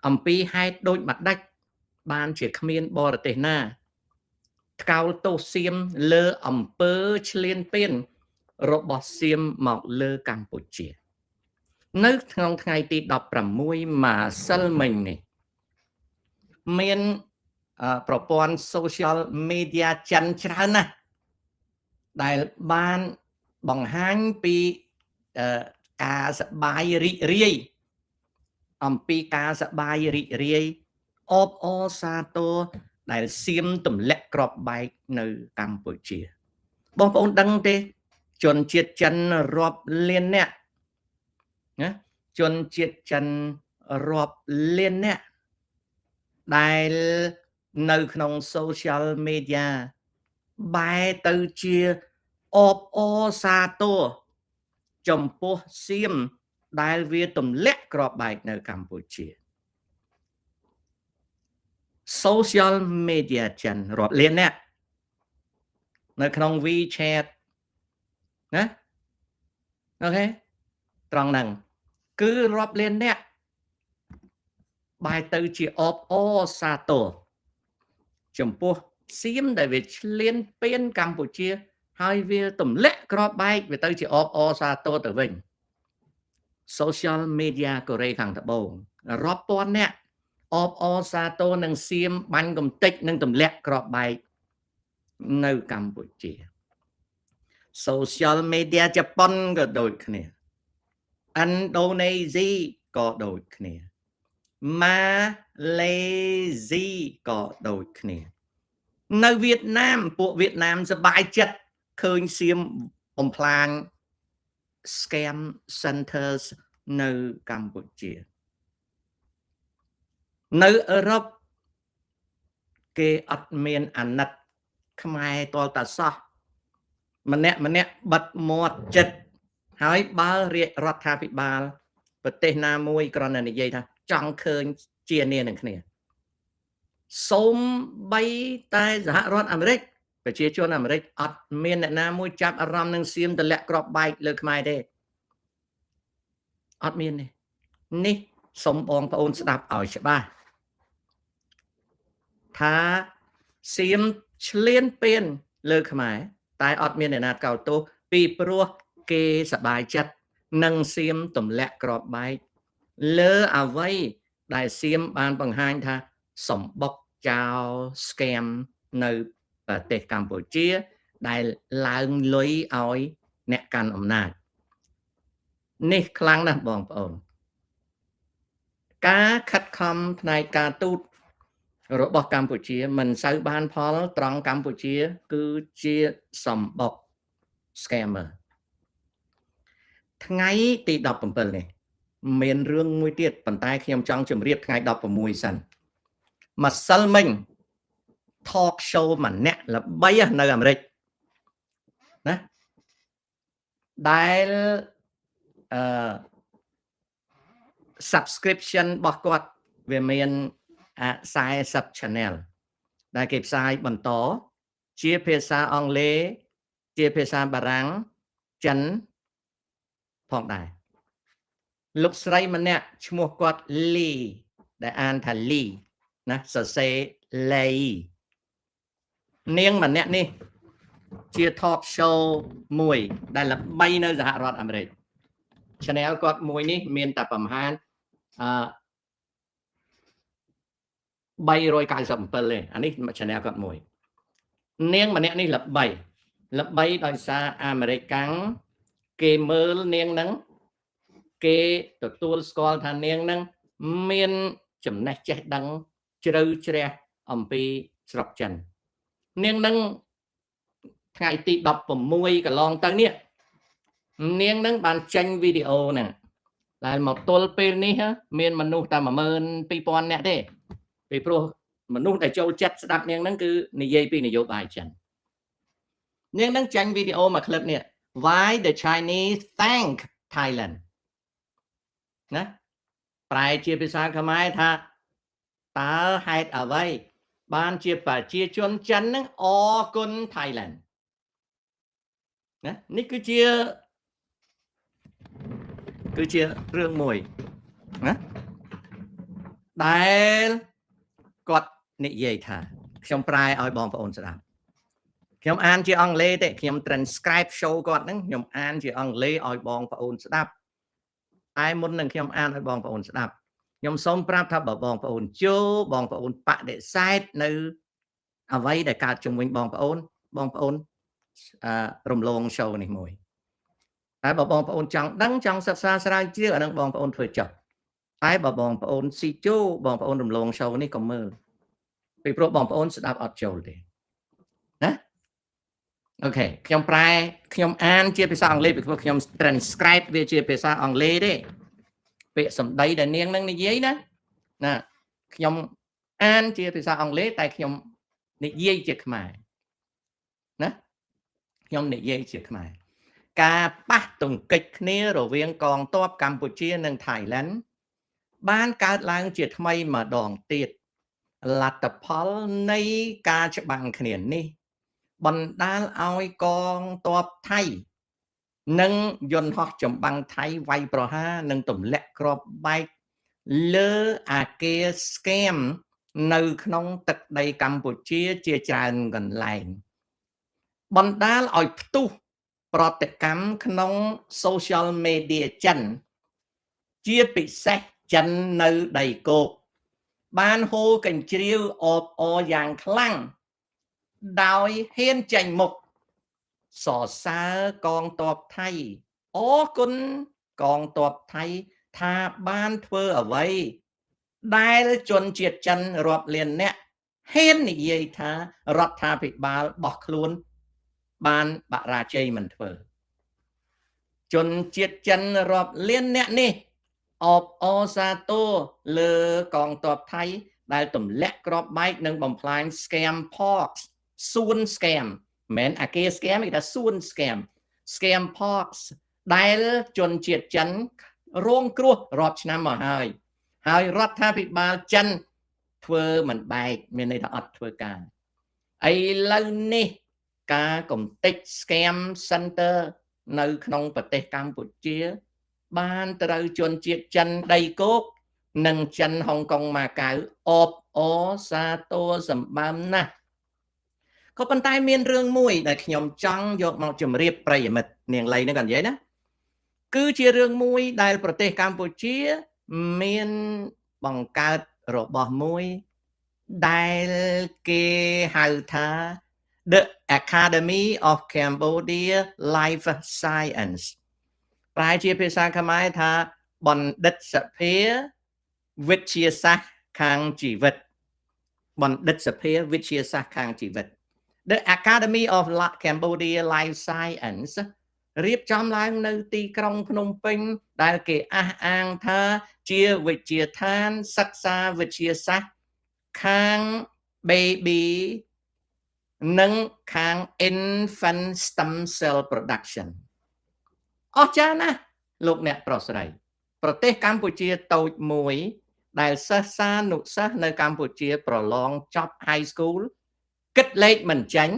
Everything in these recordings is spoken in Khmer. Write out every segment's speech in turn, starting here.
អំពីហេតុដូចម្ដេចបានជាគ្មានបរទេសណាថ្កោលទោសសៀមលើអំពើឈ្លានពានរបស់សៀមមកលើកម្ពុជា នៅក្នុងថ្ងៃទី16ម្សិលមិញនេះមានប្រព័ន្ធ social media ចិនច្រើនណាស់ដែលបានបង្ហាញពីការសបាយរីករាយអំពីការសបាយរីករាយអបអរសាទរដែលសៀមទម្លាក់ក្របបែកនៅកម្ពុជា បងប្អូនដឹងទេ ជនជាតិចិនរាប់លានអ្នកណាជនជាតិចិនរាប់លានអ្នកដែលនៅក្នុង social media បែរទៅជាអបអរសាទរចំពោះសៀមដែលវាទម្លាក់ក្របបែកនៅកម្ពុជា social media ចិនរាប់លានអ្នកនៅក្នុង WeChat ណាOK ត្រង់ហ្នឹងគឺរាប់លានអ្នកបែរទៅជាអបអរសាទរចំពោះសៀមដែលវាឈ្លានពានកម្ពុជា ហើយវាទម្លាក់ក្របបែកវាទៅជាអបអរសាទរទៅវិញ social media កូរ៉េខាងត្បូងរាប់ពាន់អ្នកអបអរសាទរនឹងសៀមបាញ់កំតិចនឹងទម្លាក់ក្របបែកនៅកម្ពុជា social media ជប៉ុនក៏ដូចគ្នាឥណ្ឌូនេស៊ីក៏ដូចគ្នាម៉ាឡេស៊ីក៏ដូចគ្នា នៅវៀតណាមពួកវៀតណាមសប្បាយចិត្តឃើញសៀមបំផ្លាញ scam centers នៅកម្ពុជា នៅអឺរ៉ុបគេអត់មានអាណិតខ្មែរតលតាសោះម្នាក់ម្នាក់បិទមាត់ចិត្តហើយបើរាជរដ្ឋាភិបាលប្រទេសណាមួយគ្រាន់តែនិយាយថាចង់ឃើញជានានឹងគ្នាសូមបីតែសហរដ្ឋអាមេរិកប្រជាជនអាមេរិកអត់មានអ្នកណាមួយចាប់អារម្មណ៍នឹងសៀមតម្លាក់ក្របបែកលើខ្មែរទេអត់មានទេនេះសូមបងប្អូនស្ដាប់ឲ្យច្បាស់ថាសៀមឈ្លានពានលើខ្មែរតែអត់មានអ្នកណាកោតទោសពីព្រោះគេសบายចិត្តនឹងសៀមទម្លាក់ក្របបែកលើអ្វីដែលសៀមបានបង្ហាញថាសម្បុកចោល scam នៅប្រទេសកម្ពុជា ដែលឡើងលុយឲ្យអ្នកកាន់អំណាចនេះខ្លាំងណាស់បងប្អូនការខិតខំផ្នែកការទូតរបស់កម្ពុជាមិនសូវបានផលត្រង់កម្ពុជា គឺជាសម្បុក scammer ថ្ងៃទី17នេះមានរឿងមួយទៀតប៉ុន្តែខ្ញុំចង់ជម្រាបថ្ងៃ16សិនម្សិលមិញ talk show ម្នាក់ល្បីនៅអាមេរិកណាដែលអឺ subscription របស់គាត់វាមាន40 channel ដែលគេផ្សាយបន្តជាភាសាអង់គ្លេសជាភាសាបារាំងចិនផងដែរលោកស្រីម្នាក់ឈ្មោះគាត់លីដែលអានថាលីណាសរសេរលេនាងម្នាក់នេះជា talk show មួយដែលល្បីនៅសហរដ្ឋអាមេរិក channel គាត់មួយនេះមានតែប្រហែលអឺ397ទេអានេះ channel គាត់មួយនាងម្នាក់នេះល្បីល្បីដោយសារអាមេរិកកាំងគេមើលនាងហ្នឹងគេទទួលស្គាល់ថានាងហ្នឹងមានចំណេះចេះដឹងជ្រៅជ្រះអំពីស្រុកចិននាងនឹងថ្ងៃទី16កន្លងទៅនេះនាងនឹងបានចេញវីដេអូហ្នឹងដែលមកទល់ពេលនេះមានមនុស្សតែ12000នាក់ទេពីព្រោះមនុស្សដែលចូលចិត្តស្ដាប់នាងហ្នឹងគឺនិយាយពីនយោបាយចិននាងនឹងចេញវីដេអូមួយក្លឹបនេះ Why the Chinese thank Thailand ណាប្រែជាភាសាខ្មែរថាតើហេតុអ្វីបានជាប្រជាជនចិននឹងអរគុណ Thailand ណានេះគឺជារឿងមួយណា ដែលគាត់និយាយថាខ្ញុំប្រែឲ្យបងប្អូនស្ដាប់ខ្ញុំអានជាអង់គ្លេសទេខ្ញុំ transcribe show គាត់ហ្នឹងខ្ញុំអានជាអង់គ្លេសឲ្យបងប្អូនស្ដាប់តែមុននឹងខ្ញុំអានឲ្យបងប្អូនស្ដាប់ខ្ញុំសូមប្រាប់ថាបើបងប្អូនចូលបងប្អូនបដិសេធនៅអ្វីដែលកើតជំវិញបងប្អូនបងប្អូនអឺរំលង show នេះមួយតែបើបងប្អូនចង់ដឹងចង់សិក្សាស្រាវជ្រាវអានឹងបងប្អូនធ្វើចុះតែបើបងប្អូនស៊ីជោបងប្អូនរំលង show នេះកុំមើលពីព្រោះបងប្អូនស្ដាប់អត់ចូលទេណាOK ខ្ញុំប្រែខ្ញុំអានជាភាសាអង់គ្លេសពីព្រោះខ្ញុំ transcribe វាជាភាសាអង់គ្លេសទេពាក្យសម្ដីដែលនាងនឹងនិយាយណាណាខ្ញុំអានជាភាសាអង់គ្លេសតែខ្ញុំនិយាយជាខ្មែរណាខ្ញុំនិយាយជាខ្មែរការប៉ះទង្គិចគ្នារវាងកងទ័ពកម្ពុជានិងថៃឡែនបានកើតឡើងជាថ្មីម្ដងទៀតលទ្ធផលនៃការច្បាំងគ្នានេះបណ្ដាលឲ្យកងទ័ពថៃនិងយន្តហោះចម្បាំងថៃវាយប្រហារនិងទម្លាក់គ្រាប់បែកលើអាគារ scam នៅក្នុងទឹកដីកម្ពុជាជាច្រើនកន្លែងបណ្ដាលឲ្យផ្ទុះប្រតិកម្មក្នុង social media ចិនជាពិសេសចិននៅដីគោកបានហូរកញ្ជ្រៀវអបអរយ៉ាងខ្លាំងដោយហ៊ានចេញមុខសរសើរកងទ័ពថៃអរគុណកងទ័ពថៃថាបានធ្វើអ្វីដែលជនជាតិចិនរាប់លានអ្នកហ៊ាននិយាយថារដ្ឋាភិបាលបោះខ្លួនបានបរាជ័យមិនធ្វើជនជាតិចិនរាប់លានអ្នកនេះអបអរសាទរលើកងទ័ពថៃដែលទម្លាក់គ្រាប់បែកនិងបំផ្លាញ scam parks សួន scam មិនមែនអាគារ scam គេថាសួន scam scam parks ដែលជនជាតិចិនរងគ្រោះរាប់ឆ្នាំមកហើយហើយរដ្ឋាភិបាលចិនធ្វើមិនបែកមានន័យថាអត់ធ្វើការឥឡូវនេះការកំទេច scam center នៅក្នុងប្រទេសកម្ពុជា បានត្រូវជនជាតិចិនដីគោកនិងចិនហុងកុងម៉ាកាវអបអរសាទរសម្បើមណាស់ក៏ប៉ុន្តែមានរឿងមួយដែលខ្ញុំចង់យកមកជម្រាបប្រិយមិត្តនាងលៃនឹងគាត់និយាយណាគឺជារឿងមួយដែលប្រទេសកម្ពុជាមានបង្កើតរបស់មួយដែលគេហៅថា The Academy of Cambodia Life Science ប្រែជាភាសាខ្មែរថាបណ្ឌិតសភាវិទ្យាសាស្ត្រខាងជីវិតបណ្ឌិតសភាវិទ្យាសាស្ត្រខាងជីវិត The Academy of Cambodia Life Science រៀបចំឡើងនៅទីក្រុងភ្នំពេញដែលគេអះអាងថាជាវិទ្យាឋានសិក្សាវិទ្យាសាស្ត្រខាង baby និងខាង infant stem cell production អស្ចារ្យណាស់លោកអ្នកប្រុសស្រី ប្រទេសកម្ពុជាតូចមួយ ដែលសិស្សានុសិស្សនៅកម្ពុជាប្រឡងចប់ high school គិតលេខមិនចាញ់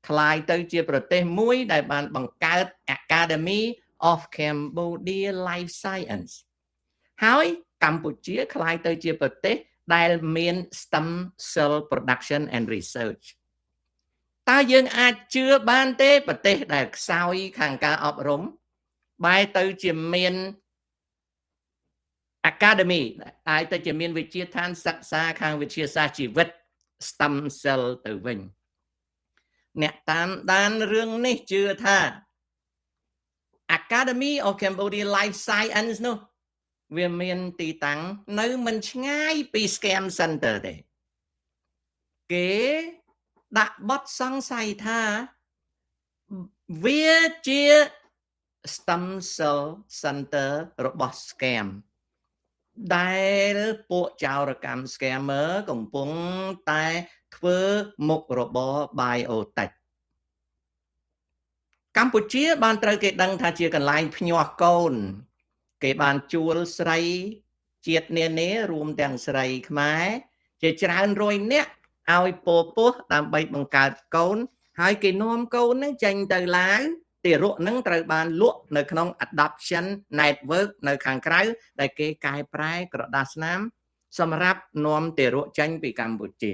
ក្លាយទៅជាប្រទេសមួយដែលបានបង្កើត Academy of Cambodia Life Science ហើយកម្ពុជាក្លាយទៅជាប្រទេសដែលមាន stem cell production and research តើយើងអាចជឿបានទេប្រទេសដែលខ្សោយខាងការអប់រំបែរទៅជាមាន Academy អាចទៅជាមានវិទ្យាឋានសិក្សាខាងវិទ្យាសាស្ត្រជីវិត stem cell ទៅវិញអ្នកតាមដានរឿងនេះជឿថា Academy of Cambodia Life Science នោះវាមានទីតាំងនៅមិនឆ្ងាយពី Scam Center ទេគេដាក់បទសង្ស័យថាវាជា stem cell center របស់ scam ដែលពួកចោរកម្ម scammer កំពុងតែធ្វើមុខរបរ biotech កម្ពុជាបានត្រូវគេដឹងថាជាកន្លែងភ្ញាស់កូន គេបានជួលស្រីជាតិនានារួមទាំងស្រីខ្មែរជាច្រើនរយនាក់ឲ្យពោពោះដើម្បីបង្កើតកូន ហើយគេនាំកូននឹងចេញទៅឡាវទារកនឹងត្រូវបានលក់នៅក្នុង adoption network នៅខាងក្រៅដែលគេកែប្រែក្រដាសស្នាម សម្រាប់នាំទារកចេញពីកម្ពុជា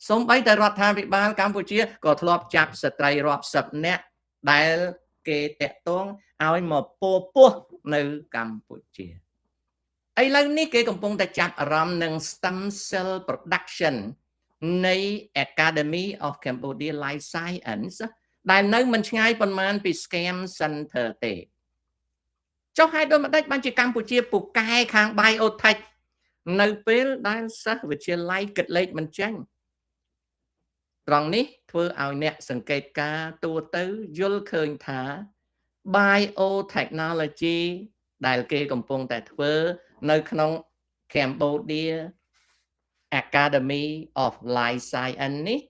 សូម្បីតែរដ្ឋាភិបាលកម្ពុជាក៏ធ្លាប់ចាប់ស្ត្រីរាប់សិបនាក់ដែលគេតាក់ទងឲ្យមកពោពោះនៅកម្ពុជាឥឡូវនេះគេកំពុងតែចាប់អារម្មណ៍នឹង stem cell production នៃ Academy of Cambodia Life Science ដែលនៅមិនឆ្ងាយប៉ុន្មានពី Scam Center ទេចុះហេតុដូចម្ដេចបានជាកម្ពុជាពូកែខាង Biotech នៅពេលដែលសិស្សវិទ្យាល័យគិតលេខមិនចេញត្រង់នេះធ្វើឲ្យអ្នកសង្កេតការទូទៅយល់ឃើញថា biotechnology ដែលគេកំពុងតែធ្វើនៅក្នុង Cambodia Academy of Life Science នេះ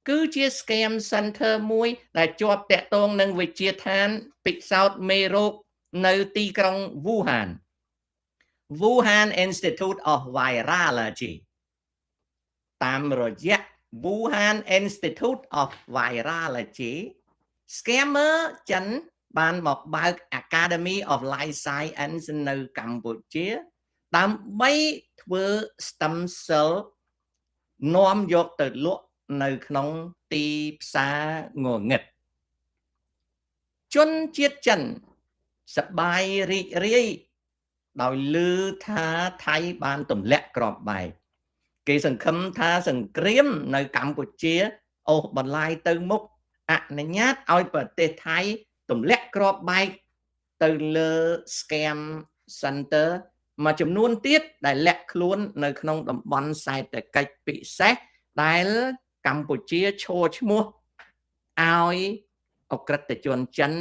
គឺជា scam center មួយដែលជាប់តាក់ទងនឹងវិទ្យាឋានពិសោធន៍មេរោគនៅទីក្រុងវូហាន Wuhan Institute of Virology តាមរយៈ Wuhan Institute of Virology scammer ចិនបានមកបើក Academy of Life Science នៅកម្ពុជាដើម្បីធ្វើ stem cell នាំយកទៅលក់នៅក្នុងទីផ្សារងងឹតជនជាតិចិនសបាយរីករាយដោយឮថាថៃបានទម្លាក់ក្របបែកគេសង្ឃឹមថាសង្គ្រាមនៅកម្ពុជាអូសបន្លាយទៅមុខអនុញ្ញាតឲ្យប្រទេសថៃទម្លាក់ក្របបែកទៅលើ scam center មួយចំនួនទៀតដែលលាក់ខ្លួននៅក្នុងតំបន់សេដ្ឋកិច្ចពិសេសដែលកម្ពុជាឈរឈ្មោះឲ្យអក្រិតជនចិន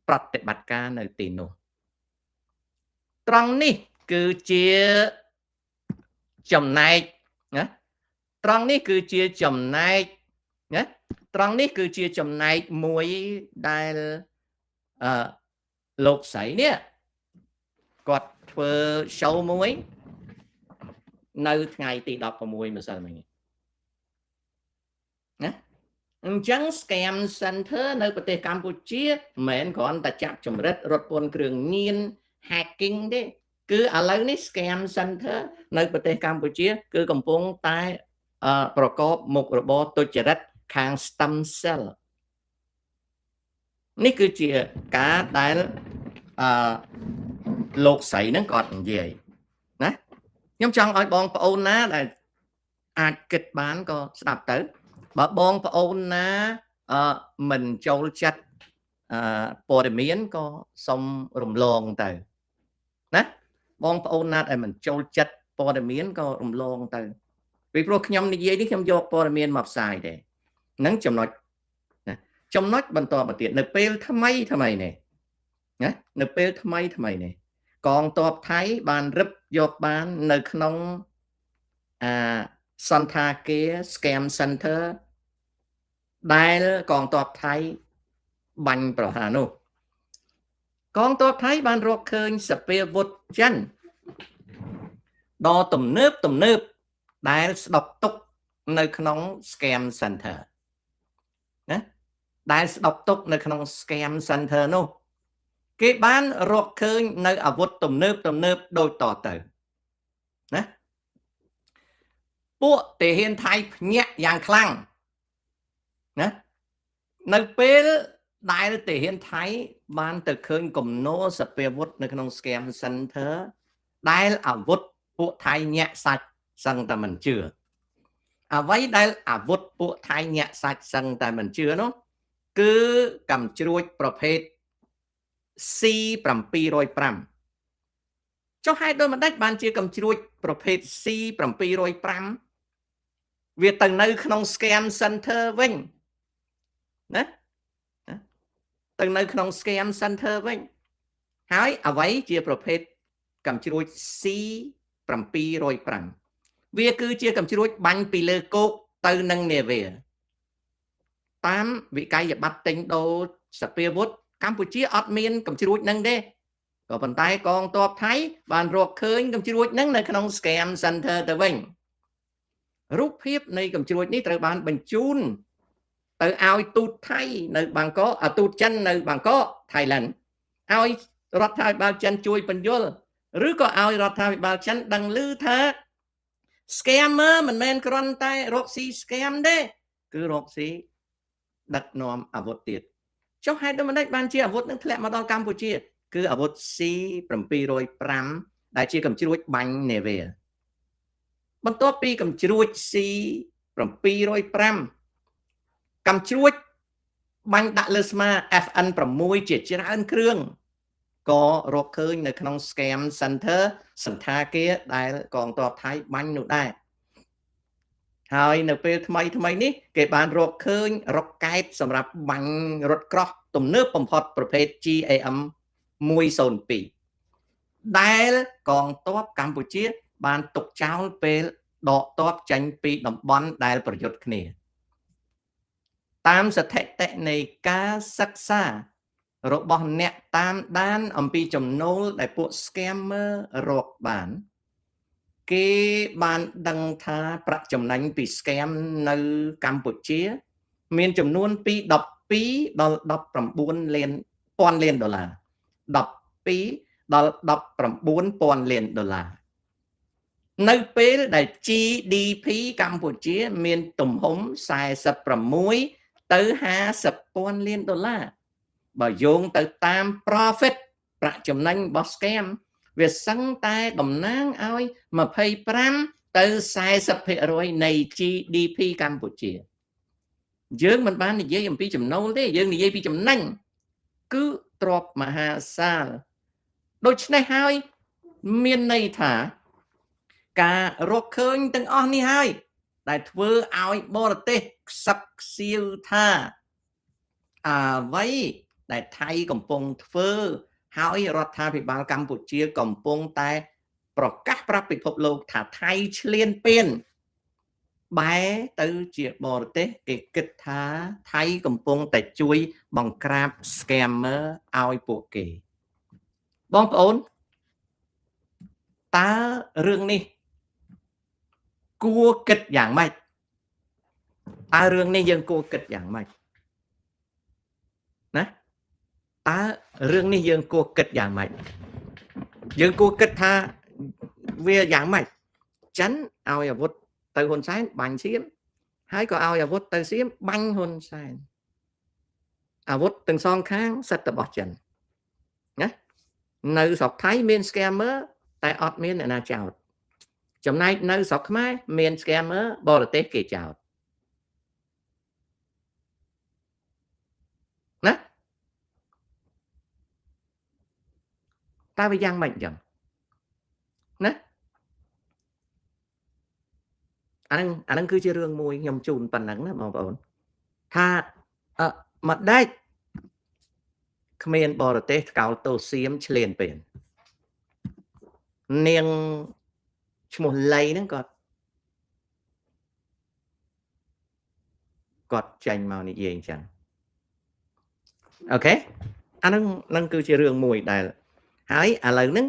ប្រតិបត្តិការនៅទីនោះត្រង់នេះគឺជាចំណែកណាត្រង់នេះគឺជាចំណែកណាត្រង់នេះគឺជាចំណែកមួយដែលអឺលោកស្រីនេះគាត់ធ្វើ show មួយនៅថ្ងៃទី16ម្សិលមិញណាអញ្ចឹង scam center នៅប្រទេសកម្ពុជាមិនមែនគ្រាន់តែចាប់ចម្រិតរត់ពន្ធគ្រឿងញៀន hacking ទេគឺឥឡូវនេះ scam center នៅប្រទេសកម្ពុជា គឺកំពុងតែប្រកបមុខរបរទុច្ចរិតខាង stem cell នេះគឺជាការដែលអឺលោកស្រីហ្នឹងគាត់និយាយណាខ្ញុំចង់ឲ្យបងប្អូនណាដែលអាចគិតបានក៏ស្ដាប់ទៅបើបងប្អូនណាអឺមិនចូលចិត្តអឺព័ត៌មានក៏សុំរំលងទៅណាបងប្អូនណាដែលមិនចូលចិត្តព័ត៌មានក៏រំលងទៅពីព្រោះខ្ញុំនិយាយនេះខ្ញុំយកព័ត៌មានមកផ្សាយទេនឹងចំណុចណាចំណុចបន្តមកទៀតនៅពេលថ្មីថ្មីនេះណានៅពេលថ្មីថ្មីនេះកងទ័ពថៃបានរឹបយកបាននៅក្នុងអាសន្តាគារ scam center ដែលកងទ័ពថៃបាញ់ប្រហារនោះកងទ័ពថៃបានរកឃើញសពាវុធចិនដ៏ទំនើបទំនើបដែលស្ដុកទុកនៅក្នុង scam center ណាដែលស្ដុកទុកនៅក្នុង scam center នោះគេបានរកឃើញនៅអាវុធទំនើបទំនើបដូចតទៅណាពួកទាហានថៃភ្ញាក់យ៉ាងខ្លាំងណានៅពេលដែលទាហានថៃបានទៅឃើញគំនរសពាវុធនៅក្នុង scam center ដែលអាវុធពួកថៃញាក់សាច់សឹងតែមិនជឿអ្វីដែលអាវុធពួកថៃញាក់សាច់សឹងតែមិនជឿនោះគឺកាំជ្រួចប្រភេទ C705 ចុះហេតុដូចម្ដេចបានជាកាំជ្រួចប្រភេទ C705 វាទៅនៅក្នុង scam center វិញណាទៅនៅក្នុង scam center វិញហើយអ្វីជាប្រភេទកាំជ្រួច C705 វាគឺជាកាំជ្រួចបាញ់ពីលើគោកទៅនឹងនាវាតាមវិក័យប័ត្រទិញដូរសពាវុធកម្ពុជាអត់មានកាំជ្រួចនឹងទេក៏ប៉ុន្តែកងទ័ពថៃបានរកឃើញកាំជ្រួចនឹងនៅក្នុង scam center ទៅវិញរូបភាពនៃកាំជ្រួចនេះត្រូវបានបញ្ជូនទៅឲ្យទូតថៃនៅបាងកកទូតចិននៅបាងកក Thailand ឲ្យរដ្ឋាភិបាលចិនជួយបញ្យល់ឬក៏ឲ្យរដ្ឋាភិបាលចិនដឹងឮថា Scammer មិនមែនគ្រាន់តែរកស៊ី scam ទេគឺរកស៊ីដឹកនាំអាវុធទៀតចុះហេតុដូចម្ដេចបានជាអាវុធនឹងធ្លាក់មកដល់កម្ពុជា គឺអាវុធ C705 ដែលជាកំជ្រួចបាញ់នាវាបន្ទាប់ពីកំជ្រួច C705 កំជ្រួចបាញ់ដាក់លើស្មា FN6 ជាច្រើនគ្រឿងក៏រកឃើញនៅក្នុង Scam Center សន្តាគារដែលកងទ័ពថៃបាញ់នោះដែរហើយនៅពេលថ្មីថ្មីនេះគេបានរកឃើញរ៉ុកែតសម្រាប់បាញ់រថក្រោះទំនើបបំផុតប្រភេទ GAM 102ដែលកងទ័ពកម្ពុជា បានទុកចោលពេលដកទ័ពចេញពីតំបន់ដែលប្រយុទ្ធគ្នាតាមស្ថិតិនៃការសិក្សារបស់អ្នកតាមដានអំពីចំណូលដែលពួក scammer រកបានគេបានដឹងថាប្រាក់ចំណេញពី scam នៅកម្ពុជា មានចំនួនពី12ដល់19លានពាន់លានដុល្លារ12ដល់19ពាន់លានដុល្លារនៅពេលដែល GDP កម្ពុជា មានទំហំ46ទៅ50ពាន់លានដុល្លារបើយោងទៅតាម profit ប្រាក់ចំណេញរបស់ scam វាសឹងតែតំណាងឲ្យ25ទៅ40%នៃ GDP កម្ពុជាយើងមិនបាននិយាយអំពីចំណូលទេយើងនិយាយពីចំណេញគឺទ្រព្យមហាសាលដូច្នេះហើយមានន័យថាការរកឃើញទាំងអស់នេះហើយដែលធ្វើឲ្យបរទេសខ្សឹបខ្សៀវថាអ្វីដែលថៃកំពុងធ្វើហើយរដ្ឋាភិបាលកម្ពុជាកំពុងតែប្រកាសប្រាប់ពិភពលោកថាថៃឈ្លានពានបែរទៅជាបរទេសគេគិតថាថៃកំពុងតែជួយបង្ក្រាប scammer ឲ្យពួកគេបងប្អូនតើរឿងនេះគួរគិតយ៉ាងម៉េចតើរឿងនេះយើងគួរគិតយ៉ាងម៉េចណាតើរឿងនេះយើងគួរគិតយ៉ាងម៉េចយើងគួរគិតថាវាយ៉ាងម៉េចចិនឲ្យអាវុធទៅហ៊ុនសែនបាញ់សៀមហើយក៏ឲ្យអាវុធទៅសៀមបាញ់ហ៊ុនសែនអាវុធទាំងសងខាងសិតរបស់ចិនណានៅស្រុកថៃមាន scammer តែអត់មានអ្នកណាចោទចំណែកនៅស្រុកខ្មែរមាន scammer បរទេសគេចោទណាតើវាយ៉ាងម៉េចអញ្ចឹងណាអាហ្នឹងគឺជារឿងមួយខ្ញុំជូនប៉ុណ្ណឹងណាបងប្អូនថាអឺម្ដេចគ្មានបរទេសថ្កោលទោសសៀមឆ្លៀនពៀននាងឈ្មោះលៃហ្នឹងគាត់ចេញមកនិយាយអញ្ចឹង OK អាហ្នឹងហ្នឹងគឺជារឿងមួយដែលហើយឥឡូវហ្នឹង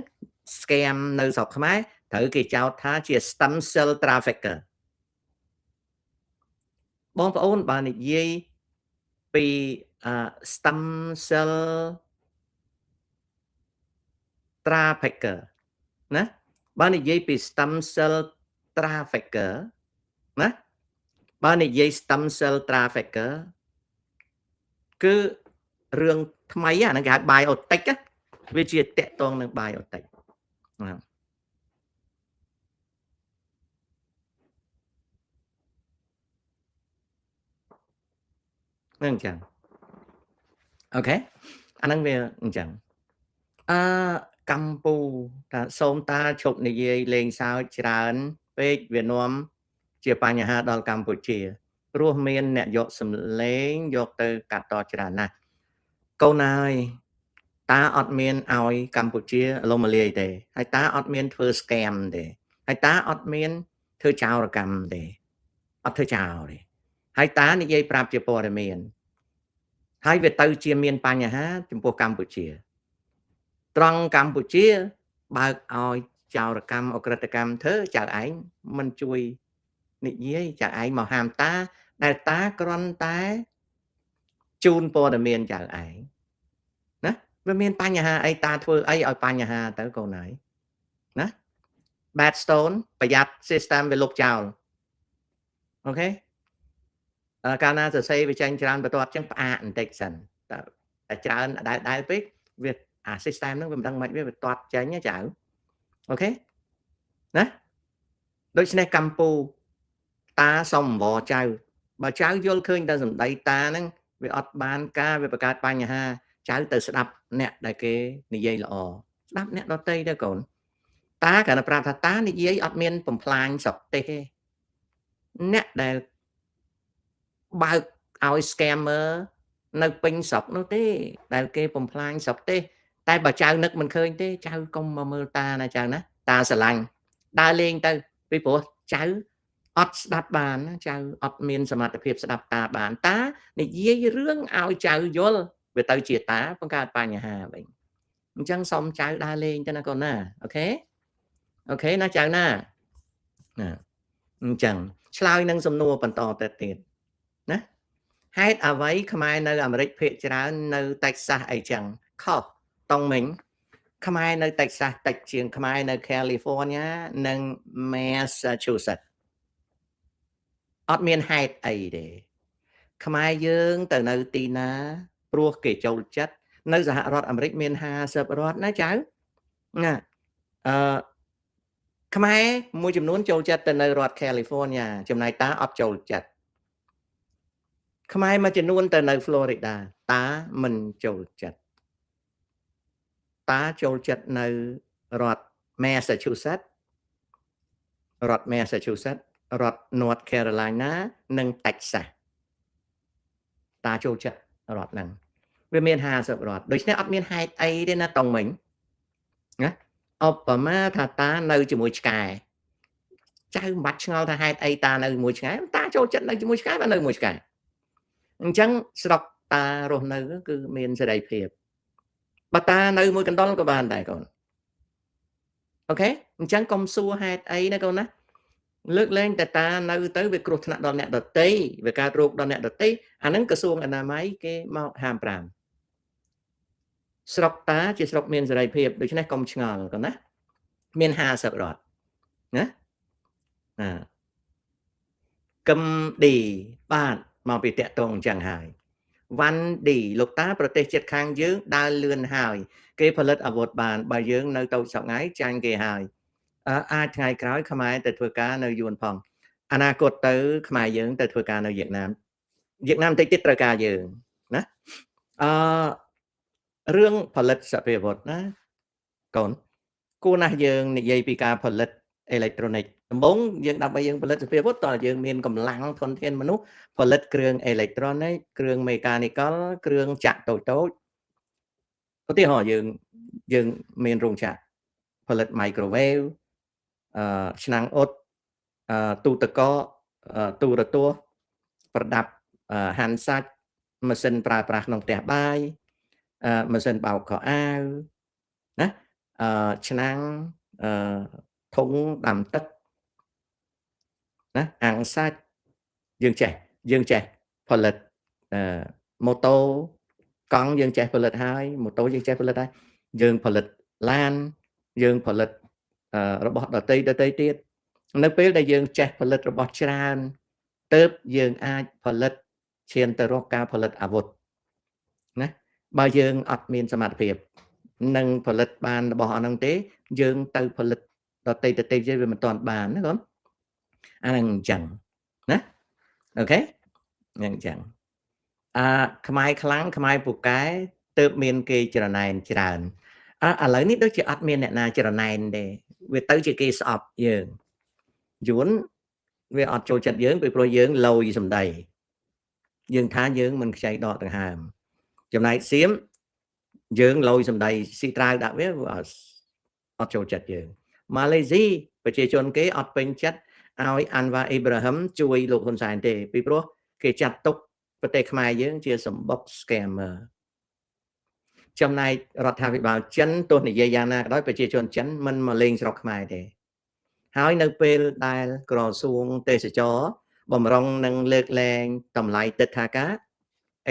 scam នៅស្រុកខ្មែរត្រូវគេចោទថាជា stem cell trafficker បងប្អូនបើនិយាយពី stem cell trafficker ណាបើនិយាយពី stem cell trafficker ណាបើនិយាយ stem cell trafficker គឺរឿងថ្មីអាហ្នឹងគេហៅ biotech វាជាតកតងនឹង biotech ហ្នឹងហ្នឹងអញ្ចឹង OK អាហ្នឹងវាអញ្ចឹងអឺកម្ពូថាសូមតាឈប់និយាយលេងសើចច្រើនពេកវានាំជាបញ្ហាដល់កម្ពុជាព្រោះមានអ្នកយកសំឡេងយកទៅកាត់តច្រើនណាស់កូនហើយតាអត់មានឲ្យកម្ពុជាលំលាយទេហើយតាអត់មានធ្វើ scam ទេហើយតាអត់មានធ្វើចោរកម្មទេអត់ធ្វើចោលទេហើយតានិយាយប្រាប់ជាព័ត៌មានហើយវាទៅជាមានបញ្ហាចំពោះកម្ពុជា ត្រង់កម្ពុជាបើកឲ្យចោរកម្មអក្រិតកម្មធ្វើចៅឯងមិនជួយនិយាយចៅឯងមកហាមតាដែលតាគ្រាន់តែជូនព័ត៌មានចៅឯងណាវាមានបញ្ហាអីតាធ្វើអីឲ្យបញ្ហាទៅកូនហើយណា Bad stone ប្រយ័ត្ន system វាលុបចោល OK កាលណាសរសេរវាចេញច្រើនបន្ទាត់ចឹងផ្អាកបន្តិចសិនតែច្រើនដែលដែលពេកវាអា system ហ្នឹងវាមិនដឹងមិនវាទាត់ចេញចៅ OK ណាដូច្នេះកម្ពូតាសុំអង្វរចៅបើចៅយល់ឃើញតែសម្ដីតាហ្នឹងវាអត់បានការវាបង្កើតបញ្ហាចៅទៅស្ដាប់អ្នកដែលគេនិយាយល្អស្ដាប់អ្នកដតីទៅកូនតាគ្រាន់តែប្រាប់ថាតានិយាយអត់មានបំផ្លាញស្រុកទេសទេអ្នកដែលបើកឲ្យ scammer នៅពេញស្រុកនោះទេដែលគេបំផ្លាញស្រុកទេសតែបើចៅនឹកមិនឃើញទេចៅកុំមកមើលតាណាចៅណាតាស្រឡាញ់ដើរលេងទៅពីព្រោះចៅអត់ស្ដាប់បានចៅអត់មានសមត្ថភាពស្ដាប់តាបានតានិយាយរឿងឲ្យចៅយល់វាទៅជាតាបង្កើតបញ្ហាវិញអញ្ចឹងសុំចៅដើរលេងទៅណាកូនណា OK OK ណាចៅណាណាអញ្ចឹងឆ្លើយនឹងសំណួរបន្តទៅទៀតណាហេតុអ្វីខ្មែរនៅអាមេរិកភាគច្រើននៅតិចសាសអីចឹងខុសតង់មិញខ្មែរនៅតិចសាសតិចជាងខ្មែរនៅ California និង Massachusetts អត់មានហេតុអីទេខ្មែរយើងទៅនៅទីណាព្រោះគេចូលចិត្តនៅសហរដ្ឋអាមេរិកមាន50រដ្ឋណាចៅណាអឺខ្មែរមួយចំនួនចូលចិត្តទៅនៅរដ្ឋ California ចំណែកតាអត់ចូលចិត្តខ្មែរមួយចំនួនទៅនៅ Florida តាមិនចូលចិត្តតាចូលចិត្តនៅរដ្ឋ Massachusetts រដ្ឋ Massachusetts រដ្ឋ North Carolina និង Texas តាចូលចិត្តរដ្ឋហ្នឹងវាមាន50រដ្ឋដូច្នេះអត់មានហេតុអីទេណាតុងមិញណាឧបមាថាតានៅជាមួយឆ្កែចៅមិនបាច់ឆ្ងល់ថាហេតុអីតានៅជាមួយឆ្កែតាចូលចិត្តនៅជាមួយឆ្កែបាននៅជាមួយឆ្កែអញ្ចឹងស្រុកតារស់នៅគឺមានសេរីភាពបើតានៅមួយកណ្ដុរក៏បានដែរកូន OK អញ្ចឹងកុំសួរហេតុអីណាកូនណាលើកលែងតែតានៅទៅវាគ្រោះថ្នាក់ដល់អ្នកដតីវាកើតរោគដល់អ្នកដតីអាហ្នឹងក្រសួងអនាម័យគេមកហាមប្រាមស្រុកតាជាស្រុកមានសេរីភាពដូច្នេះកុំឆ្ងល់កូនណាមាន50រដ្ឋណាណាកឹមឌីបាទមកពីតាក់តងអញ្ចឹងហើយវ៉ាន់ឌីលោកតាប្រទេសជិតខាងយើងដើរលឿនហើយគេផលិតអាវុធបានបើយើងនៅតូចសប្ងៃចាញ់គេហើយអាចថ្ងៃក្រោយខ្មែរទៅធ្វើការនៅយួនផងអនាគតទៅខ្មែរយើងទៅធ្វើការនៅវៀតណាមវៀតណាមតិចទៀតត្រូវការយើងណាអឺរឿងផលិតសព្វាវុធណាកូនគួរណាស់យើងនិយាយពីការផលិតអេឡិចត្រូនិកដំបូងយើងដើម្បីយើងផលិតសព្វាវុធតើយើងមានកម្លាំងធនធានមនុស្សផលិតគ្រឿងអេឡិចត្រូនិកគ្រឿងមេកានិកលគ្រឿងចាក់តូចតូចឧទាហរណ៍យើងយើងមានរោងចក្រផលិត microwave អឺឆ្នាំងអ៊ុតអឺទូទឹកកកទូរទស្សន៍ប្រដាប់ហាន់សាច់ម៉ាស៊ីនប្រើប្រាស់ក្នុងផ្ទះបាយម៉ាស៊ីនបោកខោអាវណាអឺឆ្នាំងអឺធុងដាំទឹកណាអាំងសាច់យើងចេះយើងចេះផលិតអឺម៉ូតូកង់យើងចេះផលិតហើយម៉ូតូយើងចេះផលិតហើយយើងផលិតឡានយើងផលិតរបស់ដតីដតីទៀតនៅពេលដែលយើងចេះផលិតរបស់ច្រើនទៅយើងអាចផលិតឈានទៅរកការផលិតអាវុធណាបើយើងអត់មានសមត្ថភាពនឹងផលិតបានរបស់អស់ហ្នឹងទេយើងទៅផលិតដតីដតីទៀតវាមិនទាន់បានណាកូនអាហ្នឹងអញ្ចឹងណា OK ហ្នឹងអញ្ចឹងអាខ្មែរខ្លាំងខ្មែរពូកែទៅមានគេច្រណែនច្រើនអឥឡូវនេះដូចជាអត់មានអ្នកណាច្រណែនទេវាទៅជាគេស្អប់យើងយួនវាអត់ចូលចិត្តយើងពីព្រោះយើងលយសម្ដីយើងថាយើងមិនខ្ចីដកដង្ហើមចំណែកសៀមយើងលយសម្ដីស៊ីត្រាវដាក់វាអត់ចូលចិត្តយើងម៉ាឡេស៊ីប្រជាជនគេអត់ពេញចិត្តឲ្យអាន់វ៉ាអ៊ីប្រាហ៊ឹមជួយលោកហ៊ុនសែនទេពីព្រោះគេចាត់ទុកប្រទេសខ្មែរយើងជាសម្បុក scammer ចំណែករដ្ឋាភិបាលចិនទោះនិយាយយ៉ាងណាក៏ដោយប្រជាជនចិនមិនមកលេងស្រុកខ្មែរទេហើយនៅពេលដែលក្រសួងទេសចរបំរុងនឹងលើកលែងតម្លៃទិដ្ឋាការ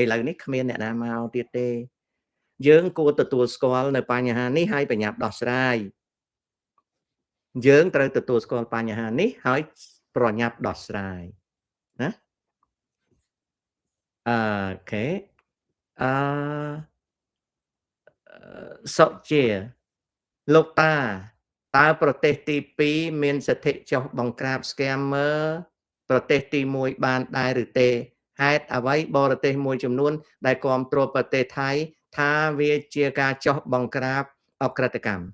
ឥឡូវនេះគ្មានអ្នកណាមកទៀតទេយើងគួរទទួលស្គាល់នៅបញ្ហានេះហើយប្រញាប់ដោះស្រាយ យើងត្រូវទទួលស្គាល់បញ្ហានេះហើយប្រញាប់ដោះស្រាយណាOK អឺសុជាលោកតាតើប្រទេសទី2មានសិទ្ធិចុះបង្ក្រាប scammer ប្រទេសទី1បានដែរឬទេហេតុអ្វីបរទេសមួយចំនួនដែលគ្រប់គ្រងប្រទេសថៃថាវាជាការចុះបង្ក្រាបអក្រិតកម្ម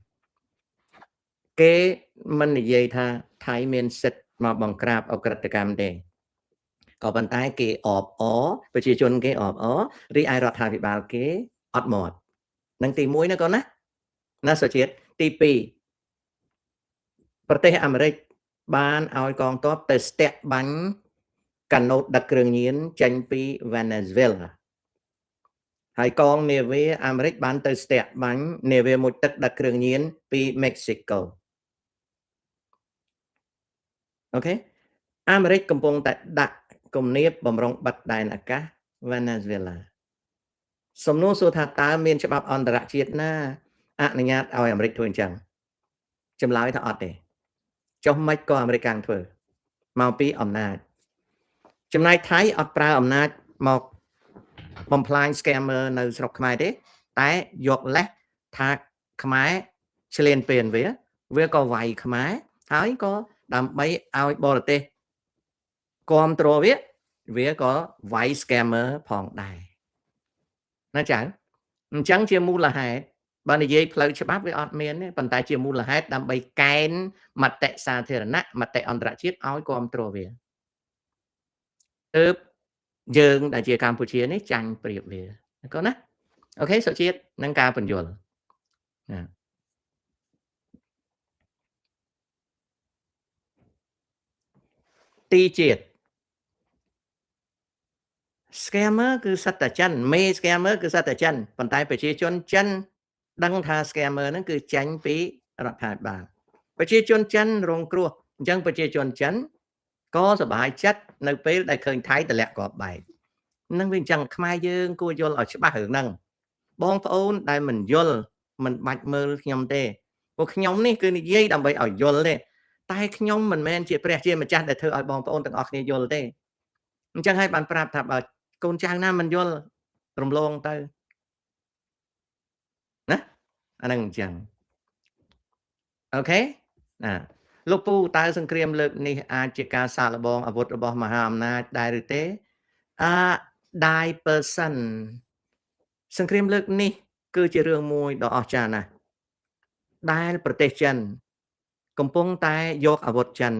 គេមិននិយាយថាថៃមានសិទ្ធិមកបង្ក្រាបអក្រិតកម្មទេក៏ប៉ុន្តែគេអបអប្រជាជនគេអបអរីឯរដ្ឋាភិបាលគេអត់មាត់នឹងទី1ណាកូនណាណាសុជាតិទី2ប្រទេសអាមេរិកបានឲ្យកងទ័ពទៅស្ទាក់បាញ់កាណូតដឹកគ្រឿងញៀនចេញពីវេណេស៊ុយអេឡាហើយកងនាវាអាមេរិកបានទៅស្ទាក់បាញ់នាវាមួយទឹកដឹកគ្រឿងញៀនពីមិចស៊ីកូOK អាមេរិកកំពុងតែដាក់គំនាបបំរុងបិទដែនអាកាសវេណេស៊ុយអេឡាសំណួរសួរថាតើមានច្បាប់អន្តរជាតិណាអនុញ្ញាតឲ្យអាមេរិកធ្វើអញ្ចឹងចម្លើយថាអត់ទេចុះមិនក៏អាមេរិកកាំងធ្វើមកពីអំណាចចំណែកថៃអត់ប្រើអំណាចមកបំផ្លាញ scammer នៅស្រុកខ្មែរទេតែយកលេសថាខ្មែរឆ្លៀនពៀនវាវាក៏វាយខ្មែរហើយក៏ដើម្បីឲ្យបរទេសគ្រប់គ្រងវាវាក៏វាយ scammer ផងដែរណាចៅអញ្ចឹងជាមូលហេតុបើនិយាយផ្លូវច្បាប់វាអត់មានទេប៉ុន្តែជាមូលហេតុដើម្បីកែនមតិសាធារណៈមតិអន្តរជាតិឲ្យគ្រប់គ្រងវាទើបយើងដែលជាកម្ពុជានេះចាញ់ប្រៀបវាកូនណាOK សុជាតិនឹងការបញ្យល់ណាទីជាតិ scammer គឺសិតតែចិនមេ scammer គឺសិតតែចិនប៉ុន្តែប្រជាជនចិនដឹងថា scammer ហ្នឹងគឺចេញពីរដ្ឋាភិបាលប្រជាជនចិនរងគ្រោះអញ្ចឹងប្រជាជនចិនក៏សប្បាយចិត្តនៅពេលដែលឃើញថៃតម្លាក់គ្រាប់បែកនឹងវាអញ្ចឹងខ្មែរយើងគួរយល់ឲ្យច្បាស់រឿងហ្នឹងបងប្អូនដែលមិនយល់មិនបាច់មើលខ្ញុំទេព្រោះខ្ញុំនេះគឺនិយាយដើម្បីឲ្យយល់ទេតែខ្ញុំមិនមែនជាព្រះជាម្ចាស់ដែលធ្វើឲ្យបងប្អូនទាំងអស់គ្នាយល់ទេអញ្ចឹងហើយបានប្រាប់ថាបើកូនចៅណាមិនយល់រំលងទៅណាអាហ្នឹងអញ្ចឹង OK ណាលោកពូតើសង្គ្រាមលើកនេះអាចជាការសាកល្បងអាវុធរបស់មហាអំណាចដែរឬទេអឺ die person សង្គ្រាមលើកនេះគឺជារឿងមួយដ៏អស្ចារ្យណាស់ដែលប្រទេសចិនកំពុងតែយកអាវុធចិន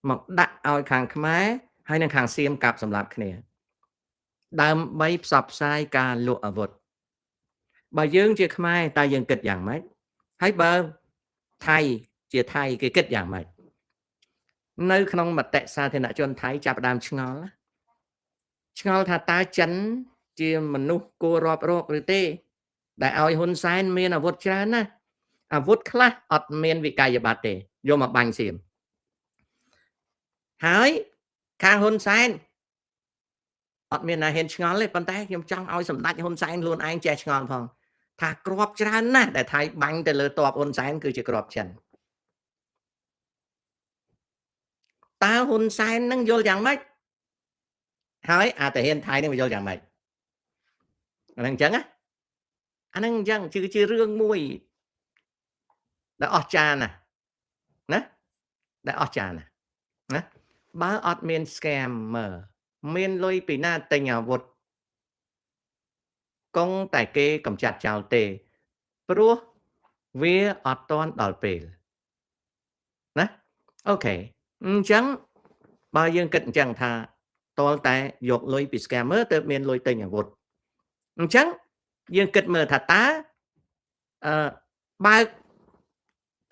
មកដាក់ឲ្យខាងខ្មែរហើយនិងខាងសៀមកាប់សម្លាប់គ្នាដើម្បីផ្សព្វផ្សាយការលក់អាវុធបើយើងជាខ្មែរតើយើងគិតយ៉ាងម៉េចហើយបើថៃជាថៃគេគិតយ៉ាងម៉េចនៅក្នុងមតិសាធារណជនថៃចាប់ផ្ដើមឆ្ងល់ឆ្ងល់ថាតើចិនជាមនុស្សគួររាប់រកឬទេដែលឲ្យហ៊ុនសែនមានអាវុធច្រើនណាស់អាវុធខ្លះអត់មានវិក័យប័ត្រទេយកមកបាញ់សៀមហើយខាងហ៊ុនសែនអត់មានណាហ៊ានឆ្ងល់ទេប៉ុន្តែខ្ញុំចង់ឲ្យសម្ដេចហ៊ុនសែនខ្លួនឯងចេះឆ្ងល់ផងថាក្របច្រើនណាស់ដែលថៃបាញ់ទៅលើតបហ៊ុនសែនគឺជាក្របចិនតើហ៊ុនសែននឹងយល់យ៉ាងម៉េចហើយអាតាហ៊ានថៃនឹងយល់យ៉ាងម៉េចអាហ្នឹងអញ្ចឹងណាអាហ្នឹងអញ្ចឹងគឺជារឿងមួយដែលអស្ចារ្យណាស់ណាដែលអស្ចារ្យណាស់ណាបើអត់មាន scammer មានលុយពីណាទិញអាវុធគង់តែគេកំចាត់ចោលទេព្រោះវាអត់ទាន់ដល់ពេលណាOK អញ្ចឹងបើយើងគិតអញ្ចឹងថាតលតែយកលុយពី scammer ទៅមានលុយទិញអាវុធអញ្ចឹងយើងគិតមើលថាតើអឺបើក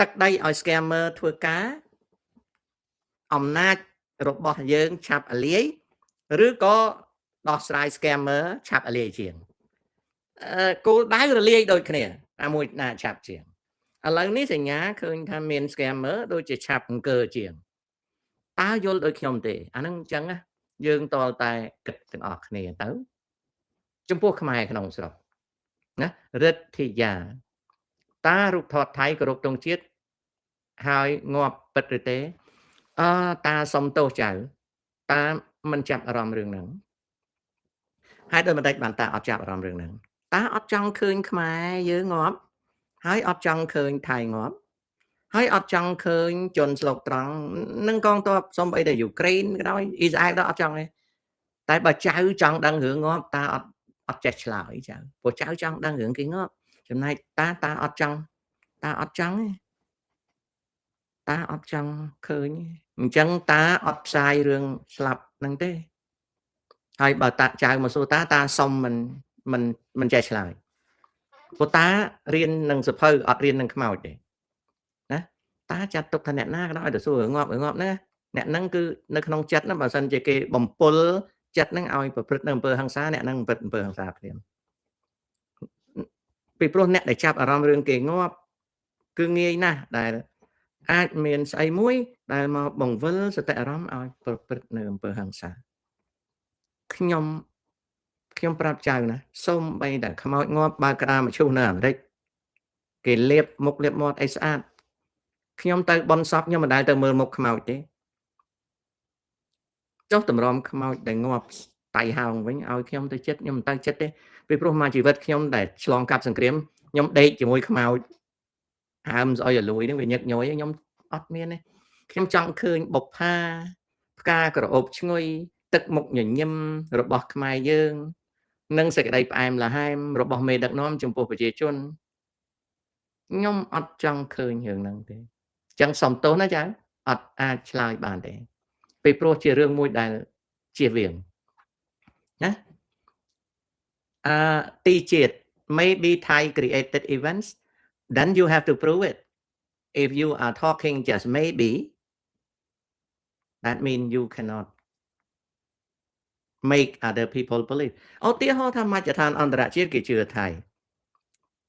ទឹកដីឲ្យ scammer ធ្វើការអំណាចរបស់យើងឆាប់អាលាយឬក៏ដោះស្រាយ scammer ឆាប់អាលាយជាងគោលដៅរលាយដូចគ្នាអាមួយណាឆាប់ជាងឥឡូវនេះសញ្ញាឃើញថាមាន scammer ដូចជាឆាប់អង្គើជាងតើយល់ដូចខ្ញុំទេអាហ្នឹងអញ្ចឹងណាយើងតលតែគិតទាំងអស់គ្នាទៅចំពោះខ្មែរក្នុងស្រុកណារិទ្ធាយាតារូបថតថៃគោរពទង់ជាតិ ហើយងាប់ពិតឬទេអឺតាសុំទោសចៅតាមិនចាប់អារម្មណ៍រឿងហ្នឹងហេតុដូចម្ដេចបានតាអត់ចាប់អារម្មណ៍រឿងហ្នឹងតាអត់ចង់ឃើញខ្មែរយើងងាប់ហើយអត់ចង់ឃើញថៃងាប់ហើយអត់ចង់ឃើញជនស្លូតត្រង់នឹងកងទ័ពសំបីតែយូក្រែនក៏ដោយអ៊ីស្រាអែលក៏អត់ចង់ទេតែបើចៅចង់ដឹងរឿងងាប់តាអត់អត់ចេះឆ្លើយចៅព្រោះចៅចង់ដឹងរឿងគេងាប់ចំណែកតាតាអត់ចង់តាអត់ចង់ទេតាអត់ចង់ឃើញអញ្ចឹងតាអត់ផ្សាយរឿងស្លាប់ហ្នឹងទេហើយបើតាចៅមកសួរតាតាសុំមិនមិនមិនចេះឆ្លើយព្រោះតារៀននឹងសភៅអត់រៀននឹងខ្មោចទេណាតាចាត់ទុកថាអ្នកណាក៏ដោយទៅសួររឿងងាប់រឿងងាប់ហ្នឹងអ្នកហ្នឹងគឺនៅក្នុងចិត្តហ្នឹងបើសិនជាគេបំពុលចិត្តហ្នឹងឲ្យប្រព្រឹត្តនៅអំពើហិង្សាអ្នកហ្នឹងប្រព្រឹត្តអំពើហិង្សាភ្លាមពីព្រោះអ្នកដែលចាប់អារម្មណ៍រឿងគេងាប់គឺងាយណាស់ដែលអាចមានស្អីមួយដែលមកបង្វិលសតិអារម្មណ៍ឲ្យប្រព្រឹត្តនៅអំពើហិង្សាខ្ញុំខ្ញុំប្រាប់ចៅណាសូមបីតែខ្មោចងាប់បើក្តារមឈូសនៅអាមេរិកគេលាបមុខលាបមាត់អីស្អាតខ្ញុំទៅបនសពខ្ញុំមិនដែលទៅមើលមុខខ្មោចទេចុះតម្រាំខ្មោចដែលងាប់តៃហោងវិញឲ្យខ្ញុំទៅចិត្តខ្ញុំមិនទៅចិត្តទេពីព្រោះមកជីវិតខ្ញុំដែលឆ្លងកាត់សង្គ្រាមខ្ញុំដេកជាមួយខ្មោចហើមស្អុយឲ្យលួយហ្នឹងវាញឹកញយខ្ញុំអត់មានទេខ្ញុំចង់ឃើញបុប្ផាផ្កាក្រអូបឈ្ងុយទឹកមុខញញឹមរបស់ខ្មែរយើង និងសេចក្តីផ្អែមល្ហែមរបស់មេដឹកនាំចំពោះប្រជាជនខ្ញុំអត់ចង់ឃើញរឿងហ្នឹងទេអញ្ចឹងសុំទោសណាចៅអត់អាចឆ្លើយបានទេពីព្រោះជារឿងមួយដែលជៀសវាងណាអឺទីជាតិ Maybe Thai created events. Then you have to prove it. If you are talking just maybe, that mean you cannot make other people believe. ឧទាហរណ៍ថាមជ្ឈដ្ឋានអន្តរជាតិគេជឿថៃ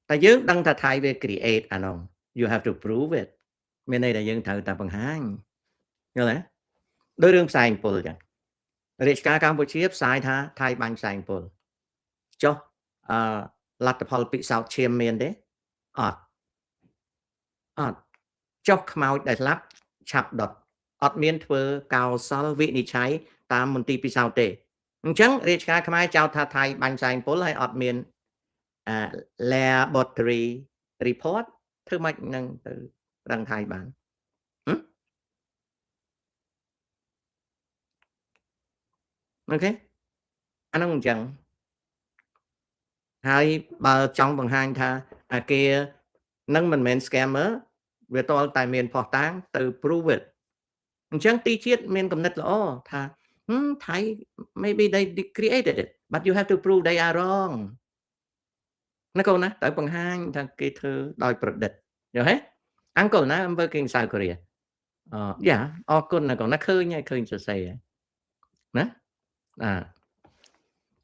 តែយើងដឹងថាថៃវា create អានោះ you have to prove it. មានន័យថាយើងត្រូវតែបង្ហាញយល់ទេដោយរឿងផ្សែងពុលចឹងរាជការកម្ពុជាផ្សាយថាថៃបាញ់ផ្សែងពុលចុះអឺលទ្ធផលពិសោធន៍ឈាមមានទេអត់អត់ចុះខ្មោចដែលស្លាប់ឆាប់ដុតអត់មានធ្វើកោសលវិនិច្ឆ័យតាមមន្ទីរពិសោធន៍ទេអញ្ចឹងរាជការខ្មែរចោទថាថៃបាញ់ផ្សែងពុលហើយអត់មានអា laboratory report ធ្វើម៉េចនឹងទៅដឹងថៃបានOK អានោះអញ្ចឹងហើយបើចង់បង្ហាញថាអាគារនឹងមិនមែន scammer វាតលតែមានផុសតាងទៅ prove it. អញ្ចឹងទីជាតិមានកំណត់ល្អថាថៃ maybe they created it, but you have to prove they are wrong. ណាកូនណាត្រូវបង្ហាញថាគេធ្វើដោយប្រឌិតយល់ទេ Uncle ណា I'm working South Korea. អឺយ៉ាអរគុណណាកូនណាឃើញហើយឃើញសរសេរណាអា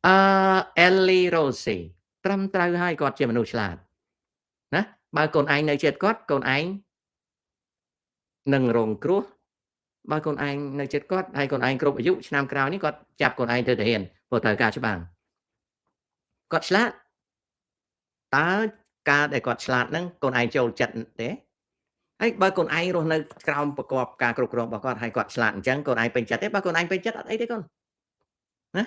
អឺ Ellie Rosie ត្រឹមត្រូវហើយគាត់ជាមនុស្សឆ្លាតណាបើកូនឯងនៅចិត្តគាត់កូនឯងនឹងរងគ្រោះបើកូនឯងនៅចិត្តគាត់ហើយកូនឯងគ្រប់អាយុឆ្នាំក្រោយនេះគាត់ចាប់កូនឯងទៅទាហានព្រោះត្រូវការច្បាំងគាត់ឆ្លាតតើការដែលគាត់ឆ្លាតហ្នឹងកូនឯងចូលចិត្តទេហើយបើកូនឯងរស់នៅក្រោមប្រកបការគ្រប់គ្រងរបស់គាត់ហើយគាត់ឆ្លាតអញ្ចឹងកូនឯងពេញចិត្តទេបើកូនឯងពេញចិត្តអត់អីទេកូនណា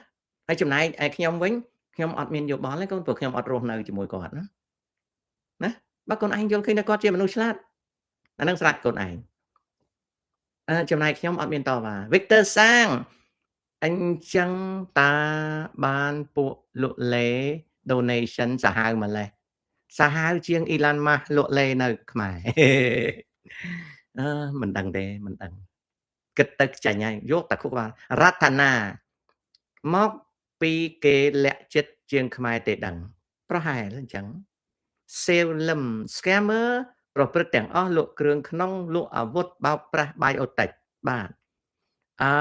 ហើយចំណែកឯខ្ញុំវិញខ្ញុំអត់មានយោបល់ទេកូនព្រោះខ្ញុំអត់រស់នៅជាមួយគាត់ណាណាបើកូនឯងយល់ឃើញថាគាត់ជាមនុស្សឆ្លាតអានឹងស្រេចកូនឯងអឺចំណែកខ្ញុំអត់មានតវ៉ា Victor សាងអញ្ចឹងតាបានពួកលក់លេ donation សាហាវម្លេះសាហាវជាងអ៊ីឡានម៉ាស់លក់លេនៅខ្មែរអឺមិនដឹងទេមិនដឹងគិតទៅចាញ់ហើយយកតែខួរក្បាលរតនាមកពីគេលាក់ចិត្តជាងខ្មែរទេដឹងប្រហែលអញ្ចឹងសេវលឹម scammer ប្រព្រឹត្តទាំងអស់លក់គ្រឿងក្នុងលក់អាវុធបោកប្រាស់ biotech បាទអឺ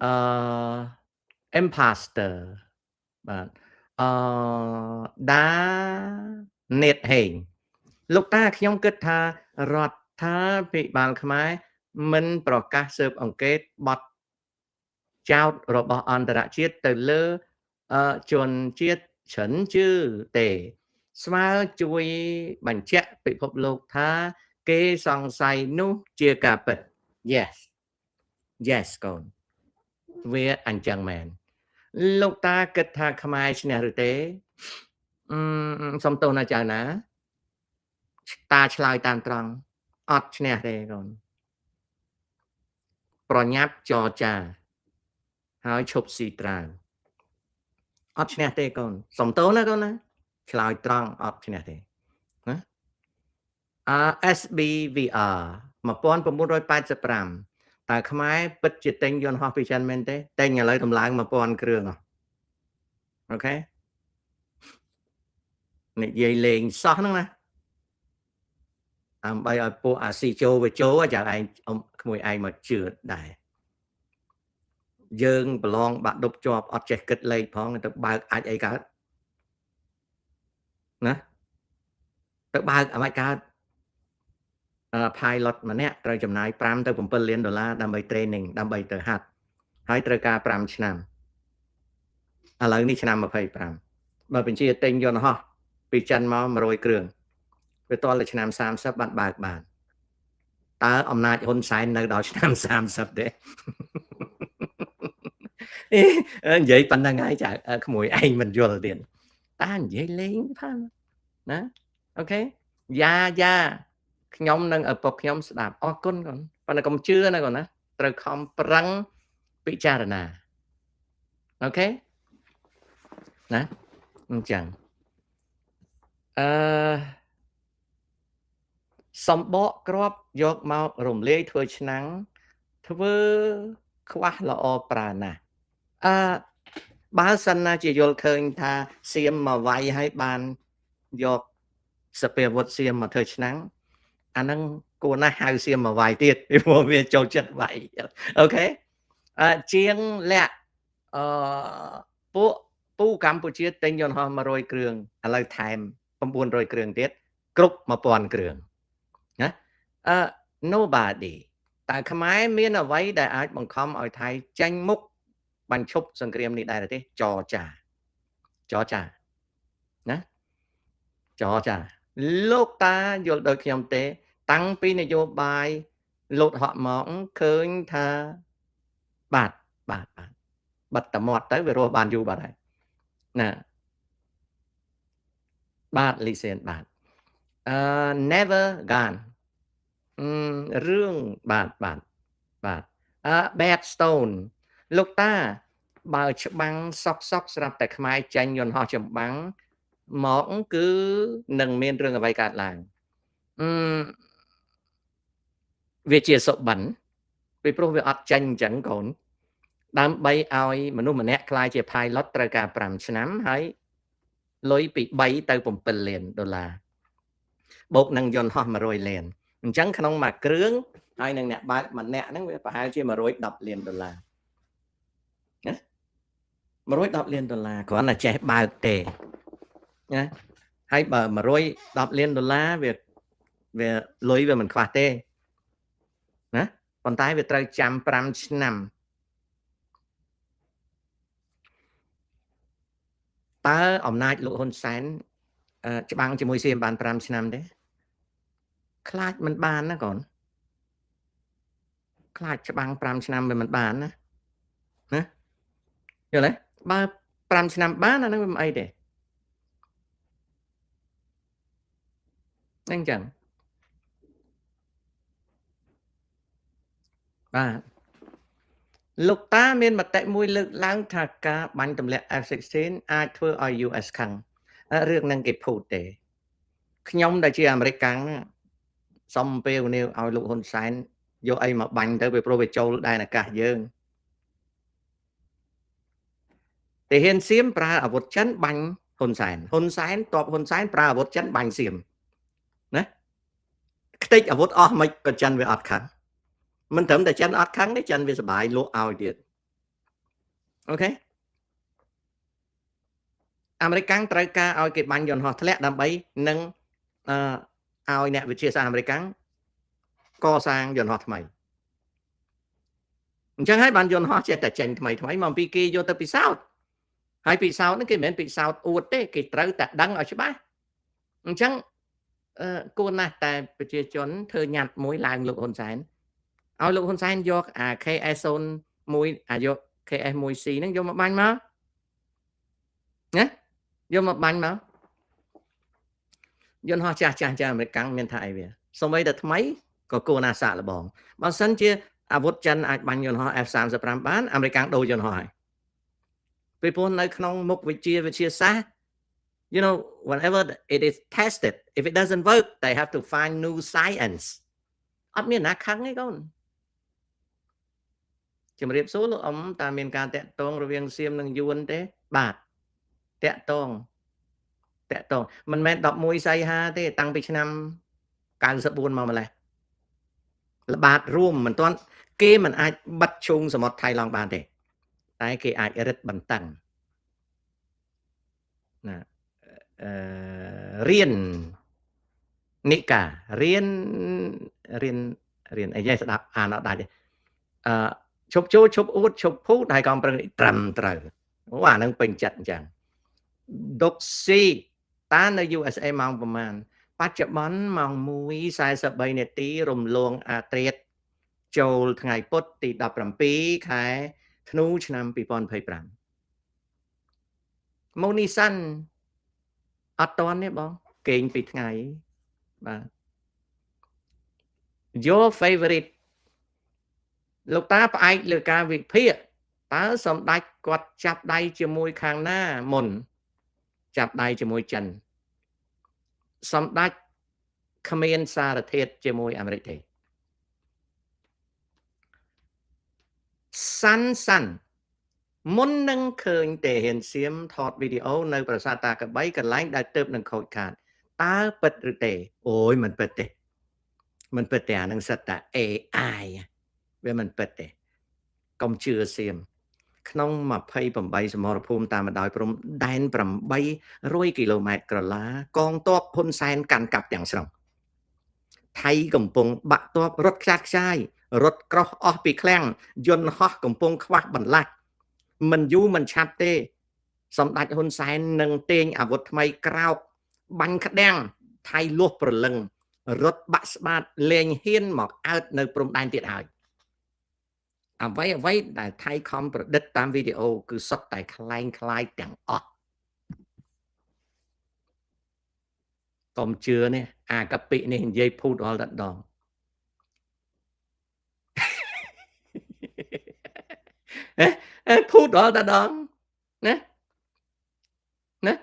អឺ imposter បាទអឺដានេតហេងលោកតាខ្ញុំគិតថារដ្ឋាភិបាលខ្មែរមិនប្រកាសស៊ើបអង្កេតបទចោតរបស់អន្តរជាតិទៅលើជនជាតិฉิនជឺទេ ស្មើជួយបញ្ជាក់ពិភពលោកថា គេសង្ស័យនោះជាការពិត។ Yes, កូនវាអញ្ចឹងមែនលោកតាគិតថាខ្មែរឈ្នះឬទេ?អឺសុំទោសណាចៅណាតាឆ្លើយតាមត្រង់អត់ឈ្នះទេកូនប្រញាប់ចរចាហើយឈប់ស៊ីត្រាវអត់ឈ្នះទេកូនសុំទោសណាកូនណាឆ្លើយត្រង់អត់ឈ្នះទេណា SBVR 1985តើខ្មែរពិតជាទិញយន្តហោះពីចិនមែនទេ?ទិញឥឡូវតម្លើង1000គ្រឿង OK និយាយលេងសោះហ្នឹងណាដើម្បីឲ្យពួកអាស៊ីចូលវាចូលចាំឯងក្មួយឯងមកជឿដែរយើងប្រឡងបាក់ដប់ជាប់អត់ចេះគិតលេខផងទៅបើកអាចអីកើតណាទៅបើកអាម៉េចកើត pilot ម្នាក់ត្រូវចំណាយ5ទៅ7លានដុល្លារដើម្បី training ដើម្បីទៅហាត់ហើយត្រូវការ5ឆ្នាំឥឡូវនេះឆ្នាំ25បើបញ្ជាទិញយន្តហោះពីចិនមក100គ្រឿងវាតតែឆ្នាំ30បានបើកបានតើអំណាចហ៊ុនសែននៅដល់ឆ្នាំ30ទេ?និយាយប៉ុណ្្នឹងហើយចាក្មួយឯងមិនយល់ទៀតតានិយាយលេងផាណា OK យ៉ាយ៉ាខ្ញុំនិងឪពុកខ្ញុំស្ដាប់អរគុណកូនប៉ុន្តែកុំជឿណាកូនណាត្រូវខំប្រឹងពិចារណា OK ណាអញ្ចឹងអឺសំបកក្របយកមករំលាយធ្វើឆ្នាំងធ្វើខ្វះល្អប្រើណាស់អឺបើសិនណាជាយល់ឃើញថាសៀមមកវាយឲ្យបានយកសពាវុធសៀមមកធ្វើឆ្នាំងអាហ្នឹងគួរណាស់ហៅសៀមមកវាយទៀតពីព្រោះវាចូលចិត្តវាយ OK អឺជាងលាក់អឺពួកពូកម្ពុជាទិញយន្តហោះ100គ្រឿងឥឡូវថែម900គ្រឿងទៀតគ្រប់1000គ្រឿងណាអឺ nobody តើខ្មែរមានអ្វីដែលអាចបង្ខំឲ្យថៃចេញមុខបញ្ឈប់សង្គ្រាមនេះដែរទេ?ចរចាចរចាណាចរចាលោកតាយល់ដូចខ្ញុំទេ?តាំងពីនយោបាយលោតហក់មកឃើញថាបាទបាទបាទបិទតមាត់ទៅវារស់បានយូរបាត់ហើយណាបាទលីសេនបាទអឺ never gone រឿងបាទបាទបាទអឺ bad stone លោកតាបើច្បាំងសក់សក់ស្រាប់តែខ្មែរចាញ់យន្តហោះចម្បាំងមកគឺនឹងមានរឿងអ្វីកើតឡើង?អឺវាជាសុបិនពីព្រោះវាអត់ចាញ់អញ្ចឹងកូនដើម្បីឲ្យមនុស្សម្នាក់ក្លាយជា pilot ត្រូវការ5ឆ្នាំហើយលុយពី3ទៅ7លានដុល្លារបូកនឹងយន្តហោះ100លានអញ្ចឹងក្នុងមួយគ្រឿងហើយនឹងអ្នកបើកម្នាក់ហ្នឹងវាប្រហែលជា110លានដុល្លារណា110លានដុល្លារគ្រាន់តែចេះបើកទេណាហើយបើ110លានដុល្លារវាវាលុយវាមិនខ្វះទេណាប៉ុន្តែវាត្រូវចាំ5ឆ្នាំតើអំណាចលោកហ៊ុនសែនច្បាំងជាមួយសៀមបាន5ឆ្នាំទេ?ខ្លាចមិនបានណាកូនខ្លាចច្បាំង5ឆ្នាំវាមិនបានណាណាយល់ទេ?បើ5ឆ្នាំបានអាហ្នឹងវាមិនអីទេហ្នឹងចឹងបាទលោកតាមានមតិមួយលើកឡើងថាការបាញ់ទម្លាក់ F16 អាចធ្វើឲ្យ US ខឹងរឿងហ្នឹងគេភូតទេខ្ញុំដែលជាអាមេរិកកាំងសុំពេលនាវឲ្យលោកហ៊ុនសែនយកអីមកបាញ់ទៅពីព្រោះវាចូលដែនអាកាសយើងទាហានសៀមប្រើអាវុធចិនបាញ់ហ៊ុនសែនហ៊ុនសែនតបហ៊ុនសែនប្រើអាវុធចិនបាញ់សៀមណាខ្ទេចអាវុធអស់មិនក៏ចិនវាអត់ខឹងមិនត្រឹមតែចិនអត់ខឹងទេចិនវាសបាយលក់ឲ្យទៀត OK អាមេរិកកាំងត្រូវការឲ្យគេបាញ់យន្តហោះធ្លាក់ដើម្បីនឹងអឺឲ្យអ្នកវិទ្យាសាស្ត្រអាមេរិកកាំងកសាងយន្តហោះថ្មីអញ្ចឹងហើយបានយន្តហោះចេះតែចេញថ្មីថ្មីមកពីគេយកទៅពិសោធន៍ហើយពិសោធន៍ហ្នឹងគេមិនមែនពិសោធន៍អួតទេគេត្រូវតែដឹងឲ្យច្បាស់ អញ្ចឹងអឺគួរណាស់តែប្រជាជនធ្វើញត្តិមួយឡើងលោកហ៊ុនសែនឲ្យលោកហ៊ុនសែនយកអា KS01 អាយក KS1C ហ្នឹងយកមកបាញ់មកណាយកមកបាញ់មកយន្តហោះចាស់ចាស់ចាស់អាមេរិកកាំងមានថាអីវាសូម្បីតែថ្មីក៏គួរណាស់សាកល្បងបើសិនជាអាវុធចិនអាចបាញ់យន្តហោះ F35 បានអាមេរិកកាំងដូរយន្តហោះហើយពីព្រោះនៅក្នុងមុខវិជ្ជាវិទ្យាសាស្ត្រ whenever it is tested, if it doesn't work, they have to find new science. អត់មានណាខឹងទេកូនជំរាបសួរលោកអ៊ំតើមានការតាក់ទងរវាងសៀមនិងយួនទេបាទតាក់ទងតាក់ទងមិនមែន11សីហាទេតាំងពីឆ្នាំ94មកម្លេះល្បាតរួមមិនទាន់គេមិនអាចបិទឈូងសមុទ្រថៃឡង់បានទេតែគេអាចរឹតបន្តឹងណាអឺរៀននិការៀនរៀនរៀនអីស្ដាប់អានអត់ដាច់ទេអឺឈប់ចូលឈប់អួតឈប់ភូតហើយកំប្រឹងត្រឹមត្រូវអូអានឹងពេញចិត្តអញ្ចឹងដុកស៊ីតានៅ USA ម៉ោងប្រហែលបច្ចុប្បន្នម៉ោង1:43នាទីរំលងអាត្រៀតចូលថ្ងៃពុធទី17ខែធ្នូឆ្នាំ2025ម៉ូនីសាន់អត់តន់ទេបងគេងពីថ្ងៃបាទ Your favorite លោកតាផ្អែកលើការវិភាគតើសម្ដេចគាត់ចាប់ដៃជាមួយខាងណាមុនចាប់ដៃជាមួយចិនសម្ដេចគ្មានសារធាតុជាមួយអាមេរិកទេសាន់សាន់មុននឹងឃើញទេហ៊ានសៀមថតវីដេអូនៅប្រាសាទតាកបីកន្លែងដែលទើបនឹងខូចខាតតើពិតឬទេអូយមិនពិតទេមិនពិតទេអានឹងសិតតា AI វាមិនពិតទេកុំជឿសៀមក្នុង28សមរភូមិតាមបណ្ដោយព្រំដែន800គីឡូម៉ែត្រក្រឡាកងទ័ពហ៊ុនសែនកាន់កាប់ទាំងស្រុងថៃកំពុងបាក់ទ័ពរត់ខ្ចាត់ខ្ចាយរត់ក្រោះអស់ពីឃ្លាំងយន្តហោះកំពុងខ្វះបន្លាស់មិនយូរមិនឆាប់ទេសម្ដេចហ៊ុនសែននឹងទាញអាវុធថ្មីក្រោកបាញ់ក្តាំងថៃលួសប្រលឹងរត់បាក់ស្បាតលែងហ៊ានមកអើតនៅព្រំដែនទៀតហើយអ្វីអ្វីដែលថៃខំប្រឌិតតាមវីដេអូគឺសុទ្ធតែក្លែងក្លាយទាំងអស់កុំជឿនេះអាកពិនេះនិយាយភូតរាល់តែដងភូតរាល់តែដងណាណា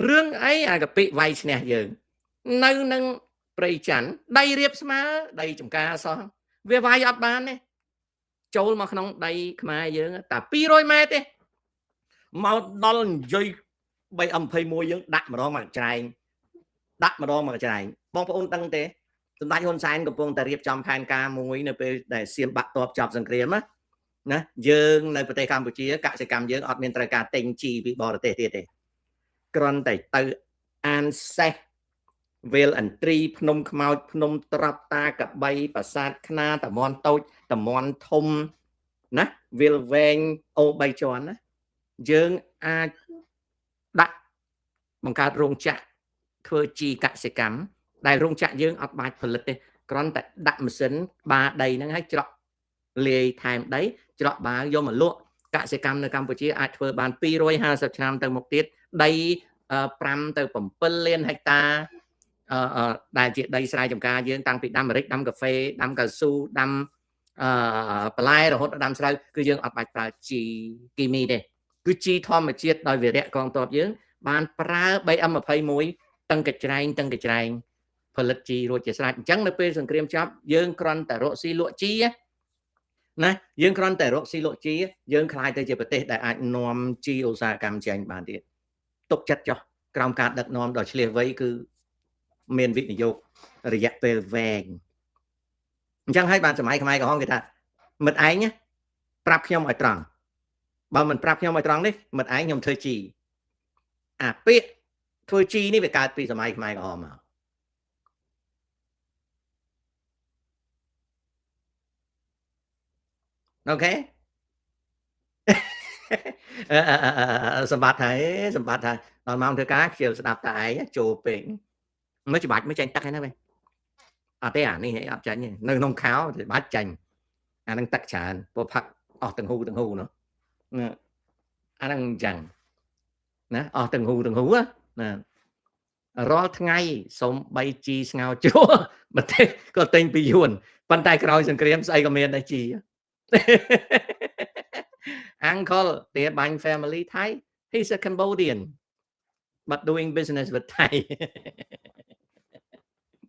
រឿងអីអាកពិវាយឈ្នះយើងនៅនឹងព្រៃច័ន្ទដីរៀបស្មើដីចំការសោះវាវាយអត់បានទេចូលមកក្នុងដីខ្មែរយើងតែ200ម៉ែត្រទេមកដល់និយាយ 3M21 យើងដាក់ម្ដងមកច្រែងដាក់ម្ដងមកច្រែងបងប្អូនដឹងទេសម្ដេចហ៊ុនសែនកំពុងតែរៀបចំផែនការមួយនៅពេលដែលសៀមបាក់តបចប់សង្គ្រាមណាយើងនៅប្រទេសកម្ពុជាកសិកម្មយើងអត់មានត្រូវការទិញជីពីបរទេសទៀតទេគ្រាន់តែទៅអានសេះវេលអន្ត្រីភ្នំខ្មោចភ្នំត្រាប់តាកបីប្រាសាទខ្នាតមន់តូចតមន់ធំណាវាលវែងអូ3ជាន់ណាយើងអាចដាក់បង្កើតរោងចក្រធ្វើជីកសិកម្មដែលរោងចក្រយើងអត់បាច់ផលិតទេគ្រាន់តែដាក់ម៉ាស៊ីនបាដីហ្នឹងឲ្យច្រកលាយថែមដីច្រកបាវយកមកលក់កសិកម្មនៅកម្ពុជាអាចធ្វើបាន250ឆ្នាំទៅមុខទៀតដី5ទៅ7លានហិកតាដែលជាដីស្រែចម្ការយើងតាំងពីដាំម្រេចដាំកាហ្វេដាំកៅស៊ូដាំបន្លែរហូតដល់ដាំស្រូវគឺយើងអត់បាច់ប្រើជីគីមីទេគឺជីធម្មជាតិដោយវីរៈកងទ័ពយើងបានប្រើ 3M21 តឹងកច្រែងតឹងកច្រែងផលិតជីរួចជាស្រេចអញ្ចឹងនៅពេលសង្គ្រាមចប់យើងគ្រាន់តែរកស៊ីលក់ជីណាយើងគ្រាន់តែរកស៊ីលក់ជីយើងក្លាយទៅជាប្រទេសដែលអាចនាំជីឧស្សាហកម្មចេញបានទៀតទុកចិត្តចុះក្រោមការដឹកនាំដ៏ឆ្លៀសវៃគឺមានវិនិយោគរយៈពេលវែងអញ្ចឹងហើយបានសម័យខ្មែរក្រហមគេថាមិត្តឯងប្រាប់ខ្ញុំឲ្យត្រង់បើមិនប្រាប់ខ្ញុំឲ្យត្រង់នេះមិត្តឯងខ្ញុំធ្វើជីអាពាក្យធ្វើជីនេះវាកើតពីសម័យខ្មែរក្រហមមកអូខេសម្បត្តិថាសម្បត្តិថាដល់ម៉ោងធ្វើការខ្ជិលស្ដាប់តែឯងចូលពេក មើលច្បាច់មើលចេញទឹកហ្នឹងណាវិញអត់ទេអានេះអត់ចាញ់ទេនៅក្នុងខោច្បាច់ចាញ់អានឹងទឹកច្រើនព្រោះផឹកអស់ទាំងហ៊ូទាំងហ៊ូនោះណាអាហ្នឹងអញ្ចឹងណាអស់ទាំងហ៊ូទាំងហ៊ូណារាល់ថ្ងៃសំបីជីស្ងោជ្រោះប្រទេសក៏ទិញពីយួនប៉ុន្តែក្រោយសង្គ្រាមស្អីក៏មានដែរជី Uncle ទាបាញ់ family Thai, he's a Cambodian but doing business with Thai.